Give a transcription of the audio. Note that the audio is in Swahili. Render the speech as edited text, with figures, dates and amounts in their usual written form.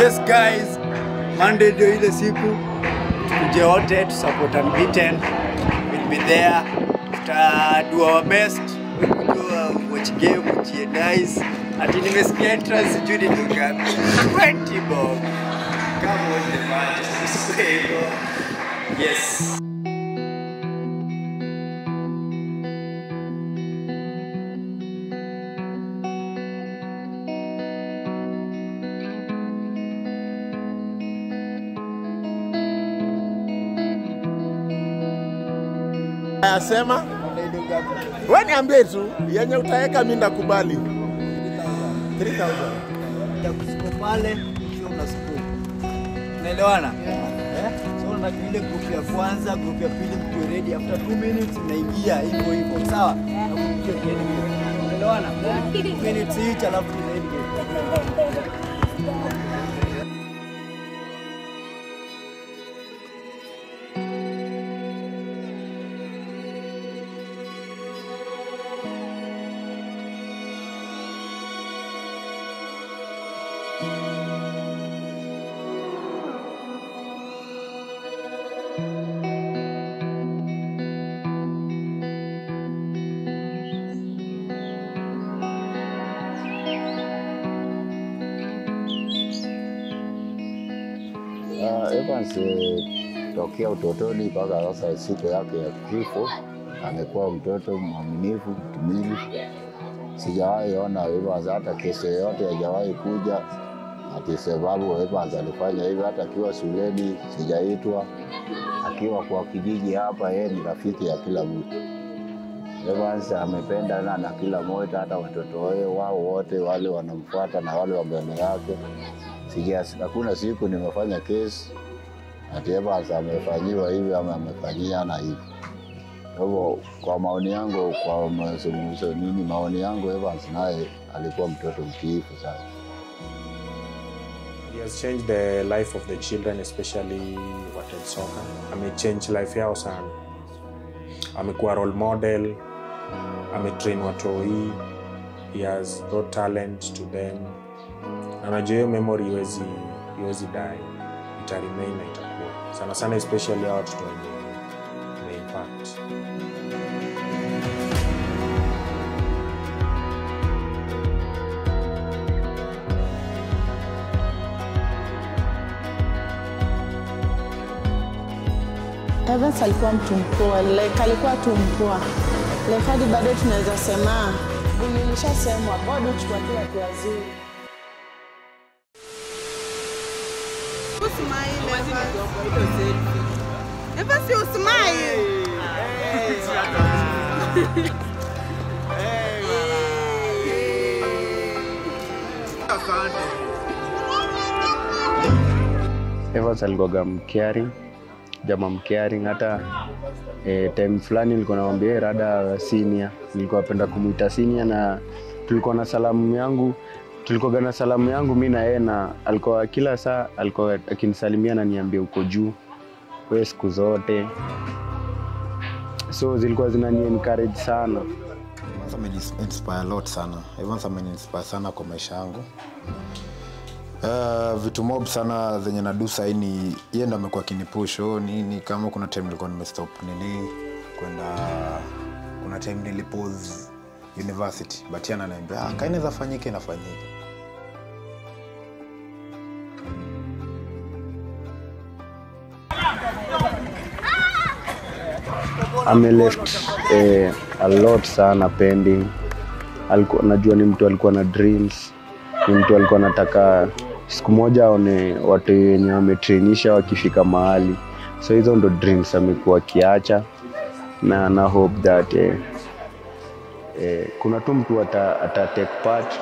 Yes guys, Monday ndio ile siku tukuje wote tu support Unbeaten. We'll be there. Tuta do our best. Kujua watch game, ujie nice. Ati nimesikia entrance sijui ni ngapi. 20 bob. Come on the match. Yes. Sema wewe niambie tu yenye utaweka mimi ndakubali. 3000. Nitakusuko pale sio unasuko. Unaelewana? Eh? So na ile group ya kwanza, group ya pili mko ready after 2 minutes mnaingia hivyo hivyo. Sawa? Na kuingia game. Unaelewana? 2 minutes each alafu tunaenda game. Evans tokea utotoni mpaka sasa siku yake ya kifo amekuwa mtoto mwaminifu, mtimilifu. Sijawahi ona Evans hata kesi yoyote hajawahi kuja ati sababu Evans alifanya hivi. Hata akiwa shuleni sijaitwa, akiwa kwa kijiji hapa yeye ni rafiki ya kila mtu. Evans amependa na kila mmoja, hata watoto wao wote wale wanamfuata na wale wa mbele yake. Hakuna siku nimefanya kesi ati Evans amefanyiwa hivi ama amefanyia na hivi. Kwa hivyo kwa maoni yangu, kwa mazungumzo nini, maoni yangu Evans naye alikuwa mtoto mtiifu sana. He has changed the life of the children, especially watel soccer. Amechange life yao sana. Amekuwa role model, ametrain watoi. He has brought talent to them. Anajua hiyo memory iwezi die, ita remain na itakuwa sana sana, especially hao watoto wenye impact. Evans alikuwa mtu mpoa, like alikuwa tu mpoa. Like hadi bado tunaweza sema, nilishasemwa bado chukua kila kitu wazuri. Smile, Evans, you smile. Evans alikuwa mcaring, jamaa mcaring. Hata time fulani nilikuwa namwambia rada senior, nilikuwa napenda kumuita senior, na tulikuwa na salamu yangu. Tulikuwa na salamu yangu mimi na yeye, na alikuwa kila saa alikuwa akinisalimia na niambia uko juu wewe siku zote. So zilikuwa zinani encourage sana. Evans ameni-inspire a lot sana. Evans ameni-inspire sana kwa maisha yangu. Vitu mob sana zenye nadu sahi ni yeye ndo amekuwa akinipush. Oh, nini kama kuna time nilikuwa nimestop nini kwenda, kuna time nilipause university, but yeye ananiambia ah, kainaweza fanyike inafanyika. Ame left a lot sana pending. Alikuwa, najua ni mtu alikuwa na dreams, ni mtu alikuwa anataka siku moja aone watu wenye wametrainisha wakifika mahali. So hizo ndo dreams amekuwa akiacha, na hope that kuna tu mtu ata take part.